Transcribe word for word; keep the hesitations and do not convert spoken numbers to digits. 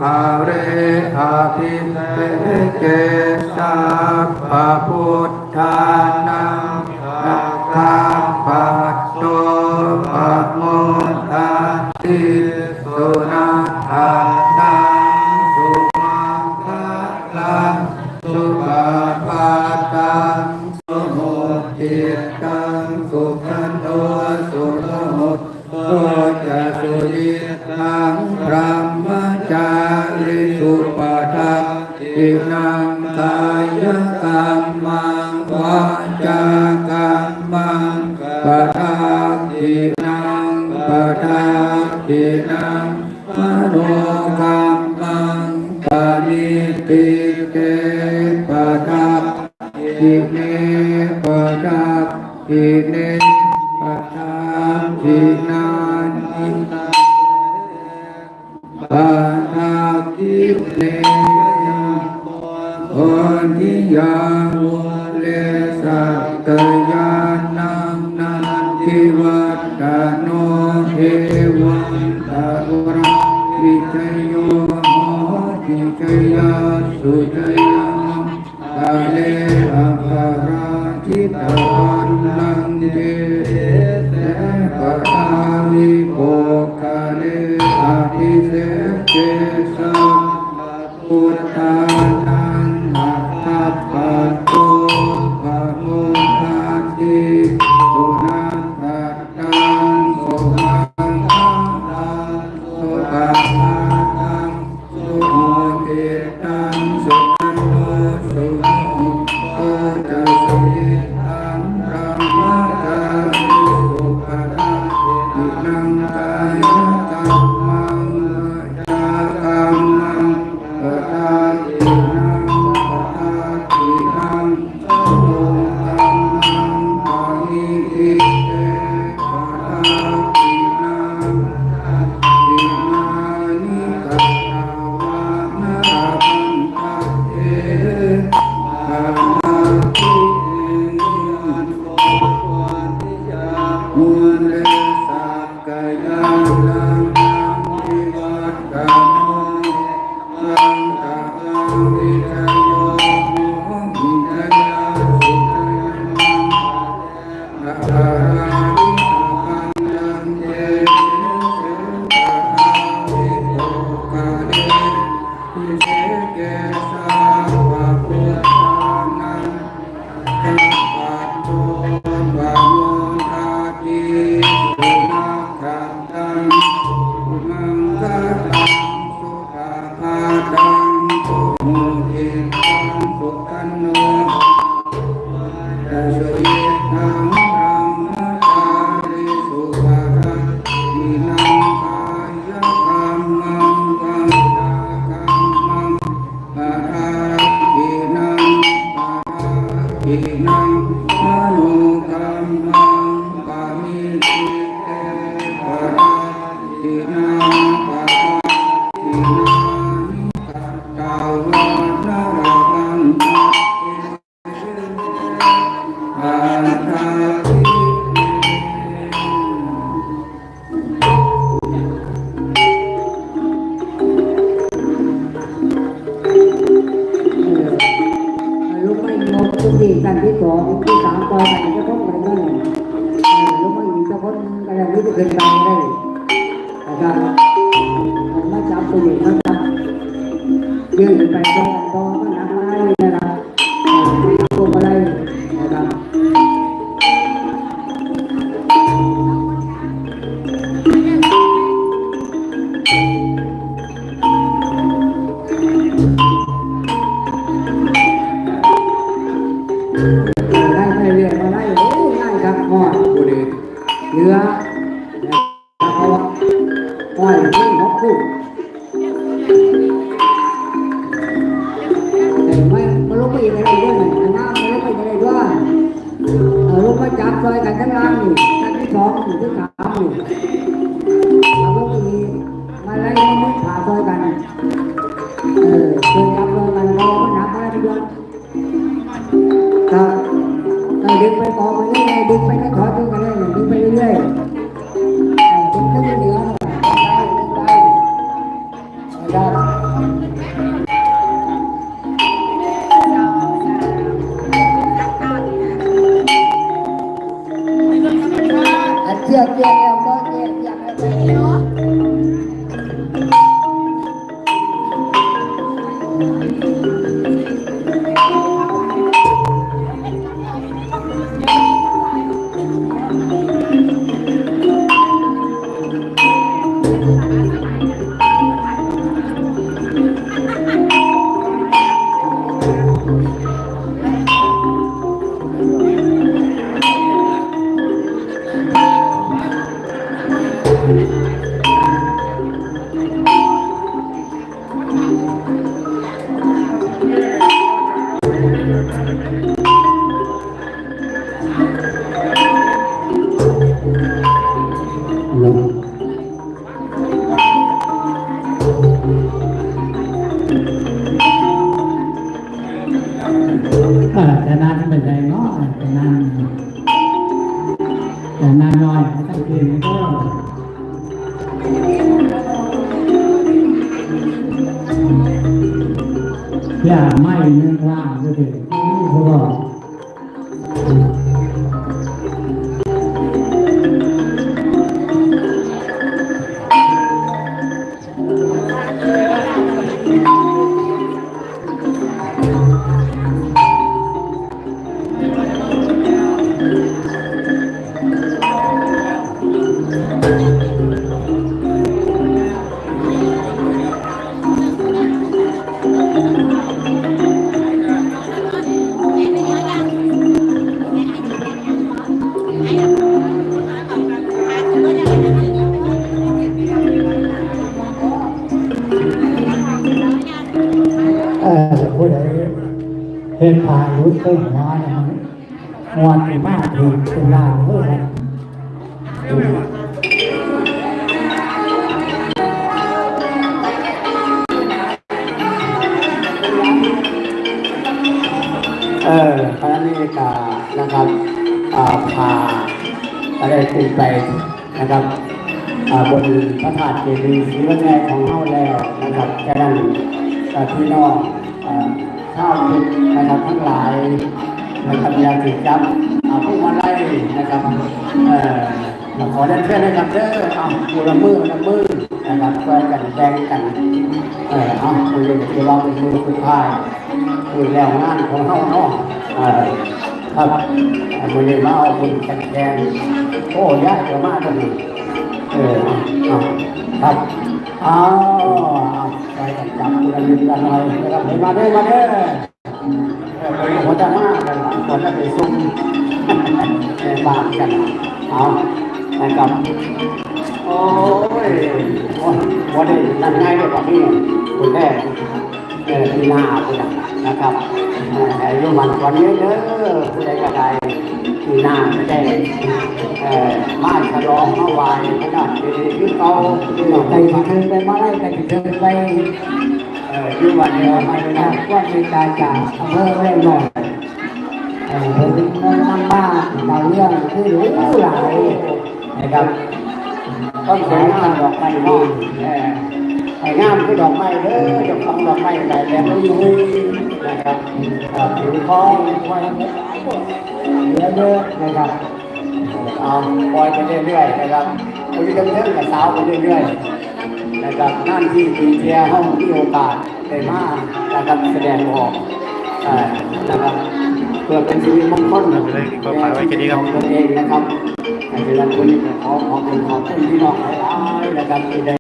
Mahākāre abhiseke sabbabuddhānaṃ aggappatto pamodati. Sunakkhattaṃ sumaṅgalaṃ supabhātaṃ suhuṭṭhitaṃ sukhaṇo sumuhutto ca suyiṭṭhaṃ brahmacārisu padakkhiṇaṃ kāyakammaṃ vācākammaṃ padakkhiṇaṃ padakkhiṇaṃ manokammaṃ paṇidhī te padakkhiṇe padakkhiṇe padakkhiṇāni padakkhiṇe bodhiyā mūle sakyānaṃ nandivaḍḍhano evaṃ tvaṃ vijayo hohi jayassu jayamaṅgale aparājitapallaṅke sīse paṭhavipokkhare abhiseke sabbabuddhānaṃ aggappatto pamodati. Sunakkhattaṃ sumaṅgalaṃ supabhātaṃ suhuṭṭhitaṃ sukhaṇo sumuhutto ca suyiṭṭhaṃ brahmacārisu padakkhiṇaṃ kāyakammaṃ vācākammaṃ padakkhiṇaṃ padakkhiṇaṃ manokammaṃ paṇidhī te padakkhiṇā padakkhiṇāni katvāna labhantatthe padakkhiṇe. Mūle sakyānaṃ nandivaḍḍhano evaṃ tvaṃ vijayo hohi jayassu jayamaṅgale aparājitapallaṅke sīse paṭhavipokkhare abhiseke sabbabuddhānaṃ aggappatto pamodati. Sunakkhattaṃ sumaṅgalaṃ supabhātaṃ suhuṭṭhitaṃ sukhaṇo ca suyiṭṭhaṃ brahmacārisu padakkhiṇaṃ kāyakammaṃ vācākammaṃ padakkhiṇaṃ padakkhiṇaṃ manokammaṃ paṇidhī te padakkhiṇā padakkhiṇāni katvāna labhantatthe padakkhiṇe. ลูกไม่ยกทุกทีกันที่สองที่สามต่อยกันจะพ้นกันนั่นเองเออลูกไม่ยิงจะพ้นกันแล้วนี่จะเกินไปได้นะครับเอามาจับตัวหนึ่งมาจับยื่นไปก่อนพอมันหนักไม้นะครับ พวงมาลัยนะครับ ได้ได้เรียนมาได้ โอ้ ง่ายครับ ฮอด ผู้ดี เหลือ นะครับ เพราะว่า ห้อย นี่ ของคู่ เอ้ย มา มาลงไปอีกอะไรด้วย มา มาลงไปอีกอะไรด้วย เออ ลงมาจับซอยกันทั้งล่างนี่ ชั้นที่สอง ชั้นที่สามนี่ เอาลงไปอีก มาไล่ให้มือขาซอยกัน เออ ช่วยจับซอยกัน เพราะว่ามันหนักมากทีเดียว ครับ เออ ดึงไปกองไปเรื่อยๆ ดึงไปไม่ถอนดึงไปเรื่อยๆ ดึงไปเรื่อยๆ เออ ดึงขึ้นเหนือหน่อย ดึงไป นะครับ อันเชื่อเกี่ยวแล้วก็เกี่ยวอยากให้ไปเนาะ เออแต่นานเป็นไงเนาะแต่นานแต่นานหน่อยตั้งคืนนี้ก็อย่าไม่นึกว่าจะเป็นผู้บอก เออผู้ใดเฮ็ดพาหลุดไปหัวเนี่ยมันม่วนสิมาถือเป็นล้านเด้อนะ เออคณะนี้ก็นะครับอ่าพาก็ได้ขึ้นไปนะครับอ่าบนพระธาตุเจดีย์ศรีวัดใหญ่ของเฮาแล้วนะครับ ฉะนั้นอ่าพี่น้องอ่าชาวพุทธนะครับทั้งหลายนะครับ อย่าถือจับอ่าพวงมาลัยนะครับ เอ่อขอเรียนเชิญนะครับเด้อ เอาผู้ละมือละมือนะครับ ช่วยกันแบ่งกัน เออเอาผู้เรียนที่ว่าเป็นมือสุดท้าย คือแล้วงานของเฮาเนาะ เออครับ เออมื้อนี้มาเอาบุญกันแทน โอ้ ยากจะมาตรงนี้ เออเอาเอาครับ เอาเอาไปกันจับคนละนิดละหน่อยนะครับ มาเด้อ มาเด้อ เออ ไปหัวจะมากัน ก่อนจะไปซุ่ม เออ บาทกัน เอา นะครับ โอ้ย โอ้ย บ่ได้นั่นง่ายเลยครับพี่ คุณแม่ เออ ปีหน้าคุณน่ะนะครับ เออ ให้อายุมันกว่านี้เด้อ ผู้ใดก็ได้ ปีหน้าก็ได้ เออ มาฉลองมาไหว้พระธาตุเจดีย์คือเก่า ไปเชิญไปมาไล่ไปเชิญไป เอ่ออยู่วัดเดียวกันนะครับ ความเมตตาจากอำเภอแม่หน่อย เอ่อ ผมนำมาเล่าเรื่องคือหลายนะครับ ความสวยงามดอกไม้เนาะ เอ่อ ให้งามคือดอกไม้เด้อ เจ้าของดอกไม้หลายแบบนี้นะครับ เอ่อ ถือของไว้ เหลือเยอะนะครับ เอาปล่อยไปเรื่อยๆนะครับ คนที่เทิงๆกับสาวไปเรื่อยๆนะครับ นั่นที่ปีเทียห้องมีโอกาสได้มานะครับ แสดงออก เอ่อ นะครับ เพื่อเป็นสิริมงคล เลยก็ฝากไว้แค่นี้ครับ ของตนเองนะครับ ในเวลาคุณขอขอบคุณขอบคุณพี่น้องหลายๆนะครับ ที่ได้